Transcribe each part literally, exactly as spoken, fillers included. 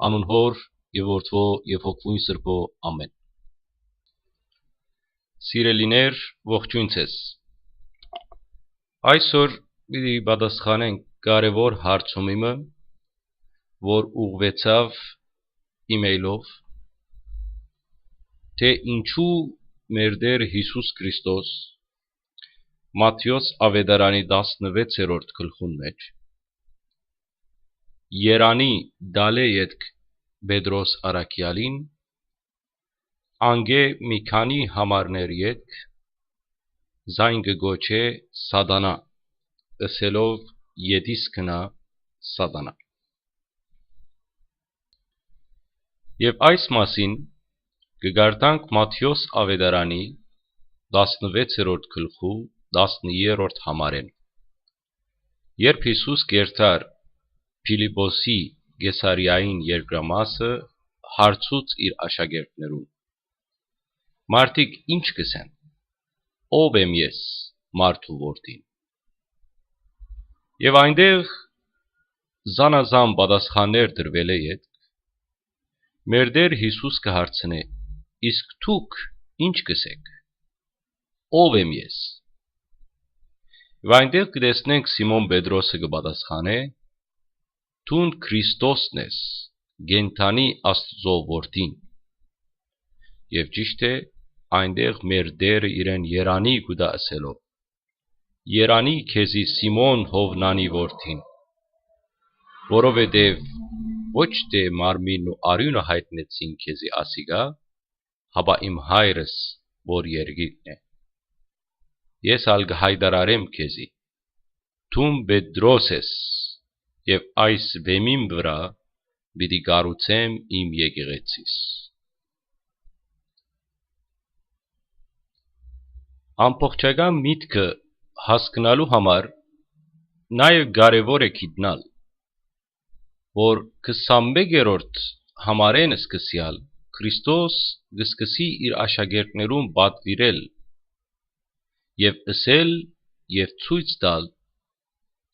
Անուն Հօր եւ Որդւոյ եւ Հոգւոյն Սրբոյ։ Ամէն։ Սիրելիներ, ողջոյն ձեզ։ Այսօր պիտի պատասխանենք կարեւոր հարցումի մը, որ ուղղուեցաւ email-ով, թէ ինչու մեր Տէր Յիսուս Քրիստոս Մատթէոս Աւետարանի տասնվեցերորդ գլխուն մէջ, երանի տալէ ետք Պետրոս առաքեալին, անկէ մի քանի համարներ ետք, զայն կը կոչէ Սատանա, ըսելով. «Ետիս գնա, Սատանա»։ Եւ այս մասին կը կարդանք Մատթէոս Աւետարանի տասնվեցերորդ գլխու տասներորդ համարէն, երբ Յիսուս կ'երթար Փիլիպպոսի Կեսարիային երկրամասը, հարցուց իր աշակերտներուն. «Մարդիկ ի՞նչ կ'ըսեն, ո՞վ եմ ես, մարդու որդին»։ Եւ այնտեղ զանազան պատասխաններ տրուելէ ետք, մեր Տէր Յիսուս կը հարցնէ. «Իսկ դուք ի՞նչ կ'ըսէք, ո՞վ եմ ես»։ Եւ այնտեղ կը տեսնենք Սիմոն Պետրոսը կը պատասխանէ. «Դուն Քրիստոսն ես, կենդանի Աստուծոյ Որդին»։ Եւ ճիշդ է, այնտեղ մեր Տէրը իրեն երանի կու տայ, ըսելով. «Երանի քեզի, Սիմոն Յովնանի որդին, որովհետեւ ոչ թէ մարմինն ու արիւնը յայտնեցին քեզի ասիկա, հապա իմ Հայրս, որ երկիրն է։ Ես ալ կը յայտարարեմ քեզի. դուն Պետրոս ես, եւ այս վէմին վրայ պիտի կառուցեմ իմ եկեղեցիս»։ Ամբողջական միտքը հասկնալու համար նաեւ կարեւոր է գիտնալ, որ քսանմեկերորդ համարէն սկսեալ Քրիստոս կը սկսի իր աշակերտներուն պատուիրել եւ ըսել եւ ցոյց տալ,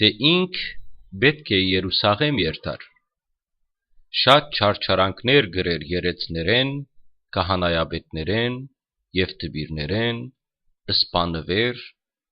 թէ ինք պէտք է Երուսաղէմ երթար, շատ չարչարանքներ կրեր երեցներէն, քահանայապետներէն եւ դպիրներէն, սպանուէր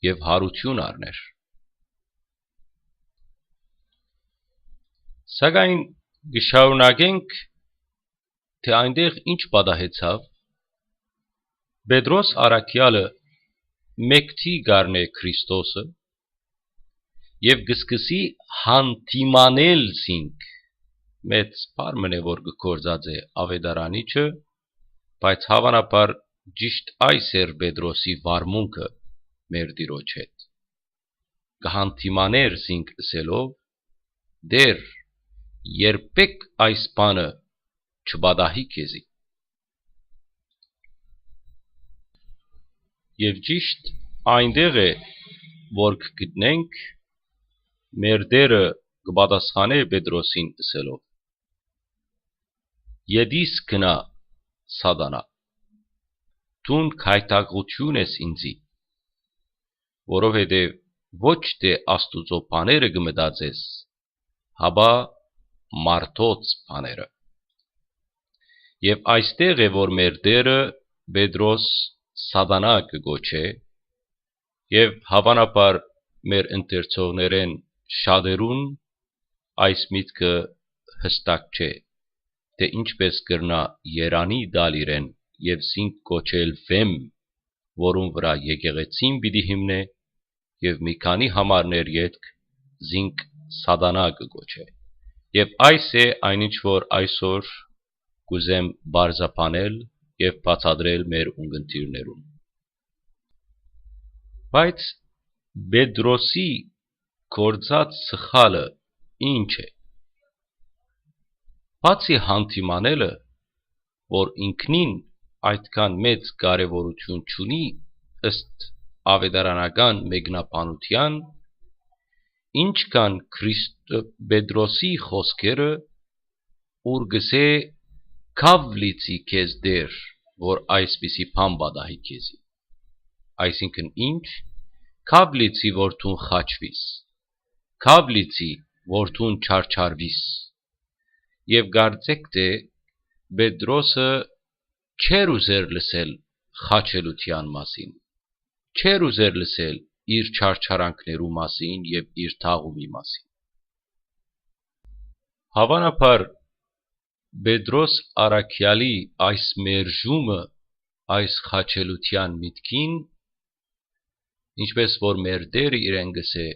եւ յարութիւն առներ։ Սակայն կը շարունակենք, թէ այնտեղ ինչ պատահեցաւ։ Պետրոս առաքեալը մեկդի կ'առնէ Քրիստոսը եւ կը սկսի հանդիմանել զինք։ Մեծ բառ մըն է, որ կը գործածէ աւետարանիչը, բայց հաւանաբար ճիշդ այս էր Պետրոսի վարմունքը մեր Տիրոջ հետ։ Կը հանդիմանէր զինք ըսելով. «Տէր, երբեք այս բանը չպատահի քեզի»։ Եւ ճիշդ այնտեղ է, որ կը գտնենք, մեր Տէրը կը պատասխանէ Պետրոսին ըսելով. «Ետիս գնա, Սատանա, դուն գայթակղութիւն ես ինծի, որովհետեւ ոչ թէ Աստուծոյ բաները կը մտածես, հապա մարդոց բաները»։ Եւ այստեղ է, որ մեր Տէրը Պետրոս Սատանա կը կոչէ, եւ հաւանաբար մեր ընթերցողներէն շատերուն այս միտքը յստակ չէ, թէ ինչպէս կրնայ երանի տալ իրեն եւ զինք կոչել վէմ, որուն վրայ եկեղեցին պիտի հիմնէ, եւ մի քանի համարներ ետք զինք Սատանա կը կոչէ։ Եւ այս է այն, ինչ որ այսօր կ'ուզեմ պարզաբանել եւ բացատրել մեր ունգընտիրներուն։ Բայց Պետրոսի գործած սխալը ի՞նչ է։ Բացի հանդիմանելը, որ ինքնին այդքան մեծ կարեւորութիւն չունի ըստ աւետարանական մեկնաբանութեան, ինչքան Քրիստ-, Պետրոսի խօսքերը, ուր կ'ըսէ. «Քաւ լիցի քեզ, Տէր, որ այսպիսի բան պատահի քեզի»։ Այսինքն ի՞նչ։ Քաւ լիցի, որ դուն խաչուիս, քաւ լիցի, որ դուն չարչարուիս։ Եւ կարծէք թէ Պետրոսը չէր ուզեր լսել խաչելութեան մասին, չէր ուզեր լսել իր չարչարանքներու մասին եւ իր թաղումի մասին։ Հաւանաբար Պետրոս առաքեալի այս մերժումը այս խաչելութեան միտքին, ինչպէս որ մեր Տէրը իրեն կ'ըսէ,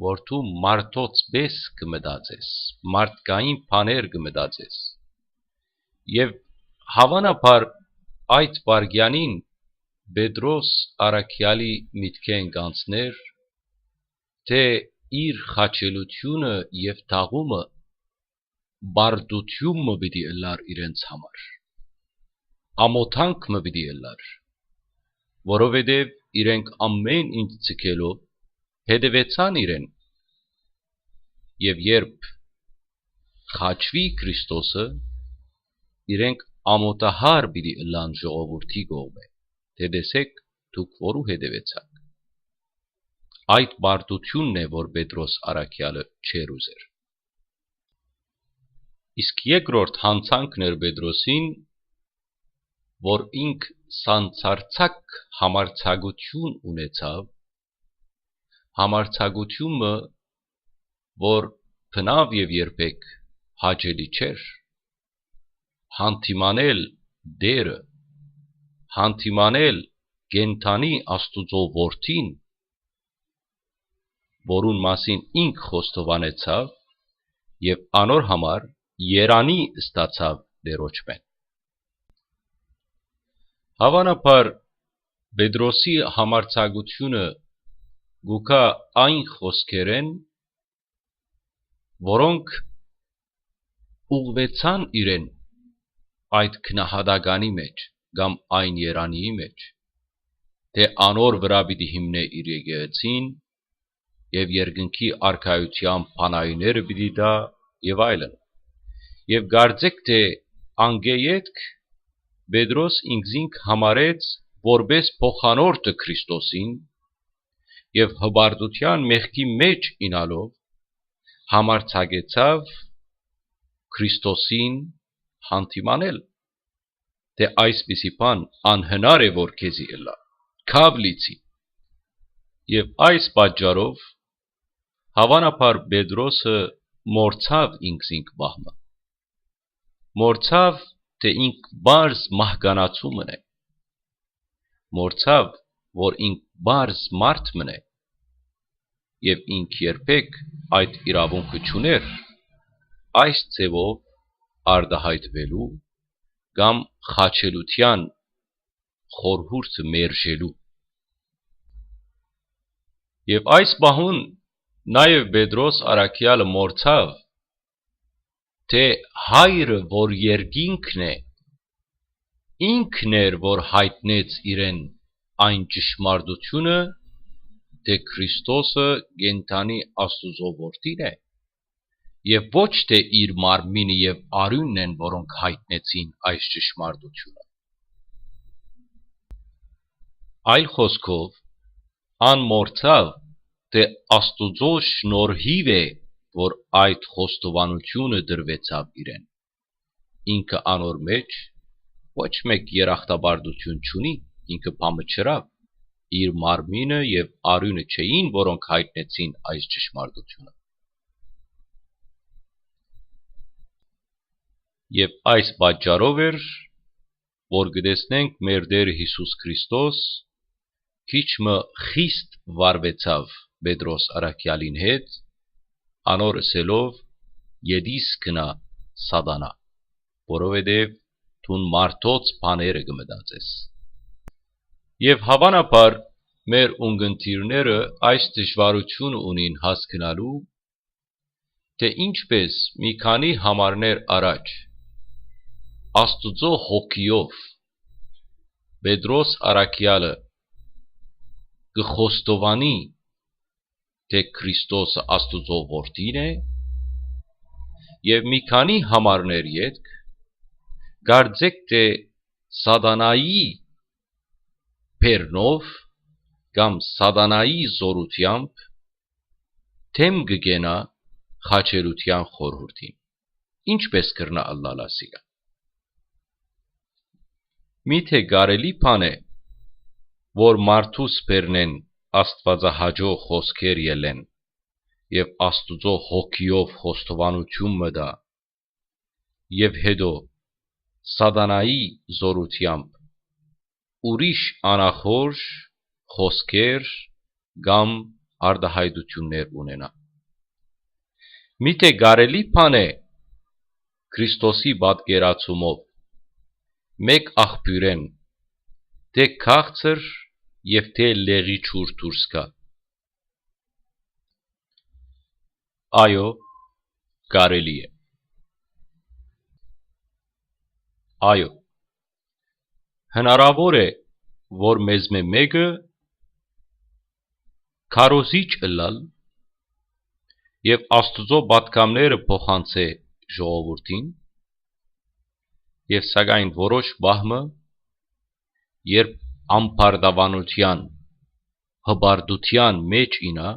որ դու մարդոց պէս կը մտածես, մարդկային բաներ կը մտածես։ Եւ հաւանաբար այդ վայրկեանին Պետրոս առաքեալի միտքէն կ'անցնէր, թէ իր խաչելութիւնը եւ թաղումը պարտութիւն մը պիտի ըլլար իրենց համար, ամօթանք մը պիտի ըլլար, որովհետեւ իրենք ամէն ինչ ձգելով հետեւեցան իրեն, եւ երբ խաչուի Քրիստոսը, իրենք ամօթահար պիտի ըլլան ժողովուրդի կողմէ, թէ տեսէք, դուք որու հետեւեցաք։ Այդ պարտութիւնն է, որ Պետրոս առաքեալը չէր ուզեր։ Իսկ երկրորդ յանցանքն էր Պետրոսին, որ ինք սանցարձակ համարձակութիւն ունեցաւ, համարձակութիւն մը, որ բնաւ եւ երբեք հաճելի չէր, հանդիմանել Տէրը, հանդիմանել կենդանի Աստուծոյ Որդին, որուն մասին ինք խոստովանեցաւ եւ անոր համար երանի ստացաւ Տէրոջմէն։ Հաւանաբար Պետրոսի համարձակութիւնը կու գայ այն խօսքերէն, որոնք ուղղուեցան իրեն այդ գնահատականի մէջ կամ այն երանիի մէջ, թէ անոր վրայ պիտի հիմնէ իր եկեղեցին եւ երկնքի արքայութեան բանայինները պիտի տայ եւ այլն։ Եւ կարծէք թէ անկէ ետք Պետրոս ինքզինք համարեց որպէս փոխանորդը Քրիստոսին եւ հպարտութեան մեղքի մէջ ինալով համարձակեցաւ Քրիստոսին հանդիմանել, թէ այսպիսի բան անհնար է որ քեզի ըլլայ, քաւ լիցի։ Եւ այս պատճառով հաւանաբար Պետրոսը մոռցաւ ինքզինք պահ մը, մոռցաւ թէ ինք պարզ մահկանացու մըն է, մոռցաւ որ ինք պարզ մարդ մըն է, եւ ինք երբեք այդ իրաւունքը չունէր այս ձեւով արտայայտուելու կամ խաչելութեան խորհուրդը մերժելու։ Եւ այս պահուն նաեւ Պետրոս առաքեալը մոռցաւ թէ Հայրը, որ երկինքն է, ինքն էր, որ յայտնեց իրեն այն ճշմարտությունը, թէ Քրիստոսը կենդանի Աստուծոյ Որդին է, եւ ոչ թէ իր մարմինը եւ արիւնն են, որոնք յայտնեցին այս ճշմարտությունը։ Այլ խօսքով, ան մոռցաւ, թէ Աստուծոյ շնորհիւ է, որ այդ խոստովանութիւնը տրուեցաւ իրեն։ Ինքը անոր մէջ ոչ մէկ երախտապարտութիւն չունի, ինքը բամը չըրաւ, իր մարմինը եւ արիւնը չէին, որոնք յայտնեցին այս ճշմարտությունը։ Եւ այս պատճառով էր, որ կը տեսնենք մեր Տէր Յիսուս Քրիստոս քիչ մը խիստ վարուեցաւ Պետրոս առաքեալին հետ, անոր ըսելով. «Ետիս գնա, Սատանա, որովհետեւ դուն մարդոց բաները կը մտածես»։ Եւ հաւանաբար մեր ունկնդիրները այս դժվարութիւնը ունին հասկնալու, թէ ինչպէս մի քանի համարներ առաջ Աստուծոյ հոգիով Պետրոս առաքեալը կը խոստովանի, թէ Քրիստոսը Աստուծոյ Որդին է, եւ մի քանի համարներ ետք կարծէք թէ Սատանայի բեռնով կամ Սատանայի զօրութեամբ դէմ կը կենայ խաչելութեան խորհուրդին։ ի՞նչպէս կրնայ ըլլալ ասիկա։ Միթէ կարելի բան է, որ մարդուս բերնեն աստուածահաճոյ խօսքեր ելլեն եւ Աստուծոյ հոգիով խոստովանութիւն մը տայ, եւ յետոյ սատանայի զօրութեամբ ուրիշ անախորժ խօսքեր կամ արտայայտութիւններ ունենայ։ Միթէ կարելի բան է Քրիստոսի պատկերացումով մէկ աղբիւրէն թէ քաղցր եւ թէ լեղի ջուր դուրս գայ։ Այո, կարելի է։ Այո, հնարաւոր է, որ մեզմէ մէկը քարոզիչ ըլլալ եւ Աստուծոյ պատգամները փոխանցէ ժողովուրդին, եւ սակայն որոշ պահ մը, երբ ամբարտաւանութեան, հպարտութեան մէջ ինայ,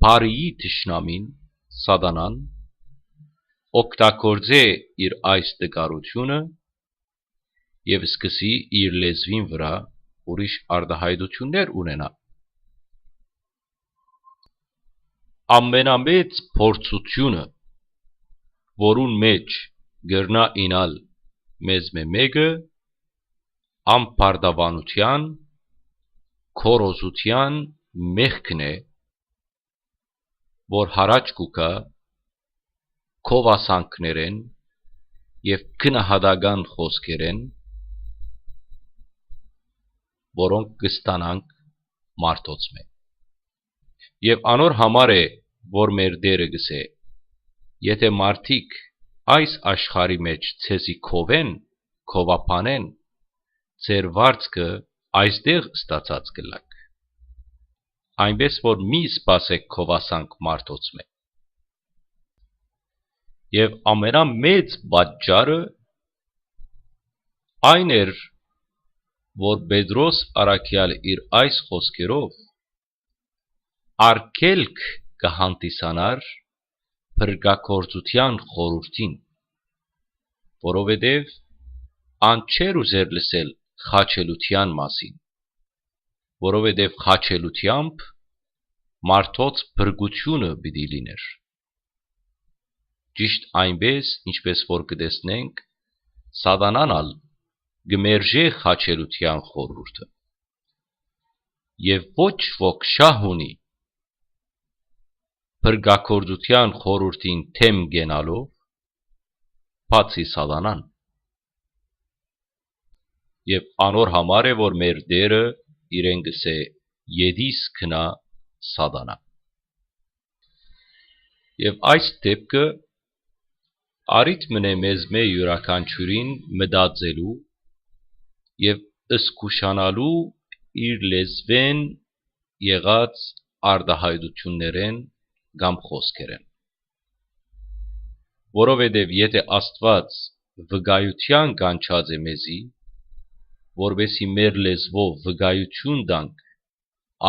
բարիի թշնամին, սատանան, օգտագործէ իր այս տկարութիւնը եւ սկսի իր լեզուին վրայ ուրիշ արտայայտութիւններ ունենայ։ Ամենամեծ փորձութիւնը, որուն մէջ կրնայ ինալ մեզմէ մէկը, ամբարտաւանութեան, քորոզութեան մեղքն է, որ յառաջ կու գայ գովասանքներէն եւ գնահատական խօսքերէն, որոնք կը ստանանք մարդոցմէ։ Եւ անոր համար է, որ մեր Տէրը կ'ըսէ. «Եթէ մարդիկ այս աշխարհի մէջ ձեզի գովեն, գովաբանեն, ձեր վարձքը այստեղ ստացած կ'ըլլաք։ Այնպէս որ մի սպասէք գովասանք մարդոցմէ»։ Եւ ամենամեծ պատճառը այն էր, որ Պետրոս առաքեալ իր այս խօսքերով արգելք կը հանդիսանար փրկագործութեան խորհուրդին, որովհետեւ ան չէր ուզեր լսել խաչելութեան մասին, որովհետեւ խաչելութեամբ մարդոց փրկութիւնը պիտի լիներ։ Ճիշդ այնպէս, ինչպէս որ կը տեսնենք, սատանան ալ կը մերժէ խաչելութեան խորհուրդը։ Եւ ոչ ոք շահ ունի փրկագործութեան խորհուրդին դէմ կենալով, բացի սատանան։ Եւ անոր համար է, որ մեր Տէրը իրեն կ'ըսէ. «Ետիս գնա, սատանայ»։ Եւ այս դէպքը առիթ մըն է մեզմէ իւրաքանչիւրին մտածելու եւ զգուշանալու իր լեզուէն եղած արտայայտութիւններէն կամ խօսքերէն։ Որովհետեւ եթէ Աստուած վկայութեան կանչած է մեզի, որպէսզի մեր լեզուով վկայութիւն տանք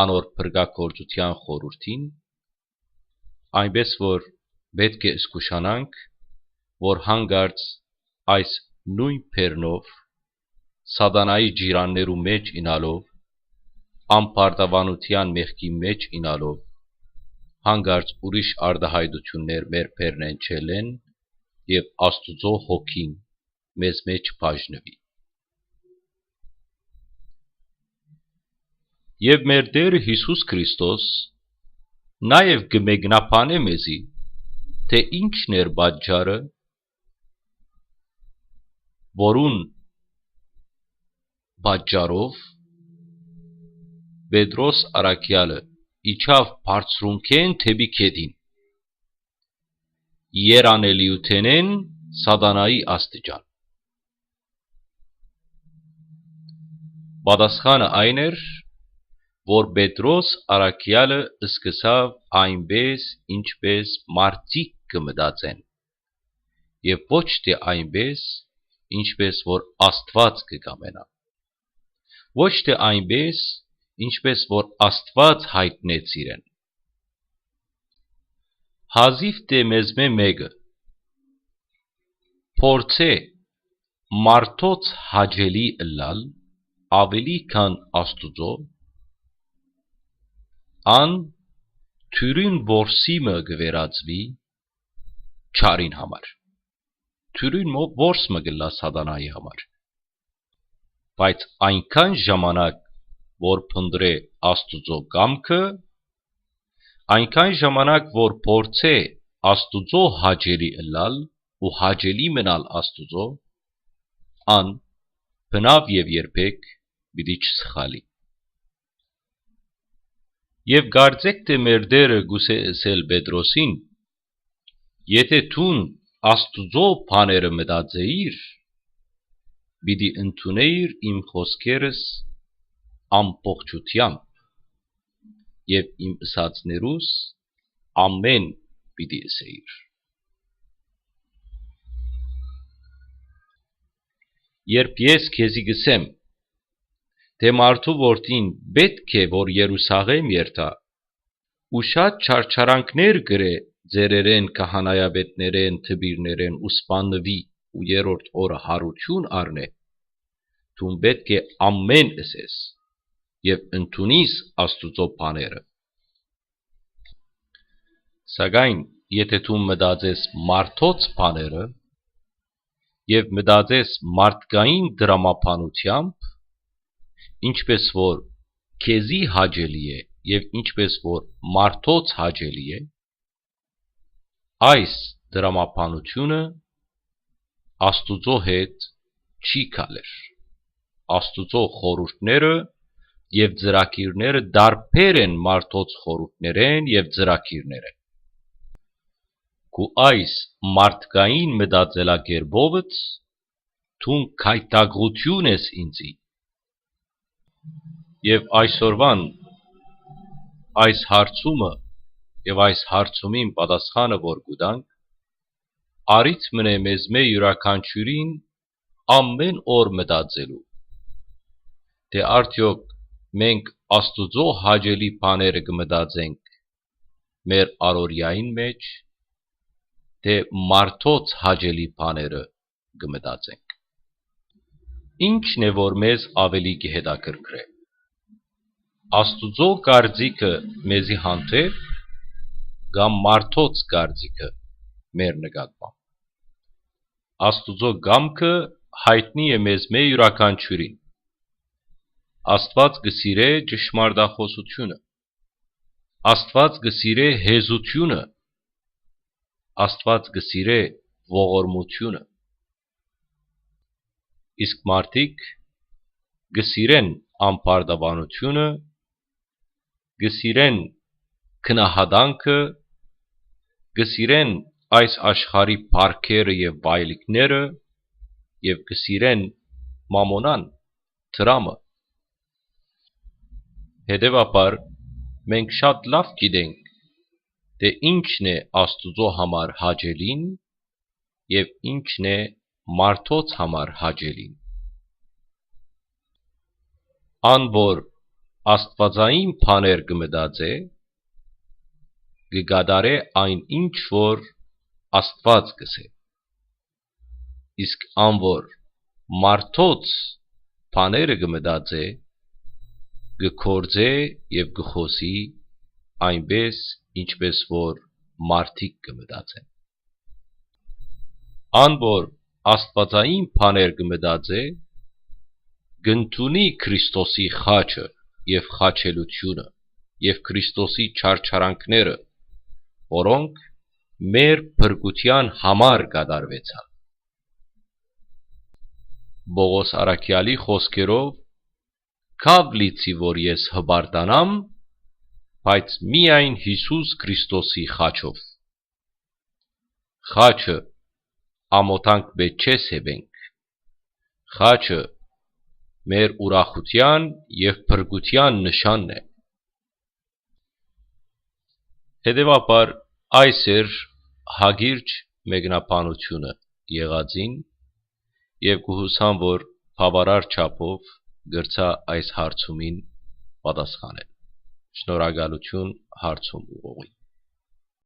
անոր փրկագործութեան խորհուրդին, այնպէս որ պէտք է զգուշանանք, որ յանկարծ այս նոյն բեռնով սատանայի ջիրաններու մէջ ինալով, ամբարտաւանութեան մեղքի մէջ ինալով, յանկարծ ուրիշ արտայայտութիւններ մեր բեռնէն չելլեն եւ Աստուծոյ հոգին մեզմէ չբաժնուի։ Եւ մեր Տէրը Յիսուս Քրիստոս նաեւ կը մեկնաբանէ մեզի, թէ ի՛նչն էր պատճառը, որուն պատճառով Պետրոս առաքեալը իջաւ բարձրունքէն դէպի գետին, երանելիութենէն սատանայի աստիճան։ Պատասխանը այն էր, որ Պետրոս առաքեալը սկսաւ այնպէս, ինչպէս մարդիկ կը մտածեն, եւ ոչ թէ այնպէս, ինչպէս որ Աստուած կը կամենայ, ոչ թէ այնպէս, ինչպէս որ Աստուած յայտնեց իրեն։ Հազիւ թէ մեզմէ մէկը փորձէ մարդոց հաճելի ըլլալ աւելի քան Աստուծոյ, ան թիւրին որսի մը կը վերածուի չարին համար։ Թիւրին մո-, որս մը կ'ըլլայ սատանայի համար։ Բայց այնքան ժամանակ, որ փնտռէ Աստուծոյ կամքը, այնքան ժամանակ, որ փորձէ Աստուծոյ հաճելի ըլլալ ու հաճելի մնալ Աստուծոյ, ան բնաւ եւ երբեք պիտի չսխալի։ Եւ կարծէք թէ մեր Տէրը կ'ուզէ ըսել Պետրոսին. «Եթէ դուն Աստուծոյ բաները մտածէիր, պիտի ընդունէիր իմ խօսքերս ամբողջութեամբ եւ իմ ըսածներուս ամէն պիտի ըսէիր»։ Երբ ես քեզի կ'ըսեմ, թէ մարդու որդին պէտք է, որ Երուսաղէմ երթայ ու շատ չարչարանքներ կրէ ծերերէն, քահանայապետներէն, դպիրներէն ու սպաննուի ու երրորդ օրը յարութիւն առնէ, դուն պէտք է ամէն ըսես եւ ընդունիս Աստուծոյ բաները։ Սակայն եթէ դուն մտածես մարդոց բաները եւ մտածես մարդկային դրամաբանությամբ, ինչպես որ քեզի հաճելի է եւ ինչպես որ մարդոց հաճելի է, այս դրամաբանութիւնը Աստուծոյ հետ չի գալեր։ Աստուծոյ խորհուրդները եւ ծրագիրները տարբեր են մարդոց խորհուրդներէն եւ ծրագիրներէն։ Քու այս մարդկային մտածելակերպովդ դուն գայթակղութիւն ես ինծի։ Եւ այսօրուան այս հարցումը եւ այս հարցումին պատասխանը որ կու տանք, առիթ մնէ մեզմէ իւրաքանչիւրին ամէն օր մտածելու, թէ արդեօք մենք Աստուծոյ հաճելի բաները կը մտածենք մեր առօրեային մէջ, թէ մարդոց հաճելի բաները կը մտածենք։ Ի՞նչն է, որ մեզ աւելի կը հետաքրքրէ, Աստուծոյ կարծիքը մեզի հանդէպ կամ մարդոց կարծիքը մեր նկատմամբ։ Աստուծոյ կամքը յայտնի է մեզմէ իւրաքանչիւրին։ Աստուած կը սիրէ ճշմարտախօսութիւնը։ Աստուած կը սիրէ հեզութիւնը։ Աստուած կը սիրէ ողորմութիւնը։ Իսկ մարդիկ կը սիրեն ամբարտաւանութիւնը, կը սիրեն գնահատանքը, կը սիրեն այս աշխարհի փառքերը եւ վայելիքները եւ կը սիրեն մամոնան, դրամը։ Հետեւաբար, մենք շատ լաւ գիտենք, թէ ի՛նչն է Աստուծոյ համար հաճելին եւ ի՛նչն է մարդոց համար հաճելին։ Ան որ աստուածային բաներ կը մտածէ, կը կատարէ այն ինչ որ Աստուած կ'ըսէ։ Իսկ ան որ մարդոց բաները կը մտածէ, կը գործէ եւ կը խօսի այնպէս, ինչպէս որ մարդիկ կը մտածեն։ Ան որ աստուածային բաներ կը մտածէ, կ'ընդունի Քրիստոսի խաչը եւ խաչելութիւնը եւ Քրիստոսի չարչարանքները, որոնք մեր փրկութեան համար կատարուեցան։ Պողոս առաքեալի խօսքերով, քաւ լիցի որ ես հպարտանամ, բայց միայն Յիսուս Քրիստոսի խաչով։ Խաչը ամոթանք պէտք չէ սեւենք։ Խաչը մեր ուրախութեան եւ փրկութեան նշանն է։ Հետեւաբար, այս էր հակիրճ մեկնաբանութիւնը եղածին եւ կը յուսամ որ բաւարար չափով կրցայ այս հարցումին պատասխանել։ Շնորհակալութիւն հարցում ուղղողին։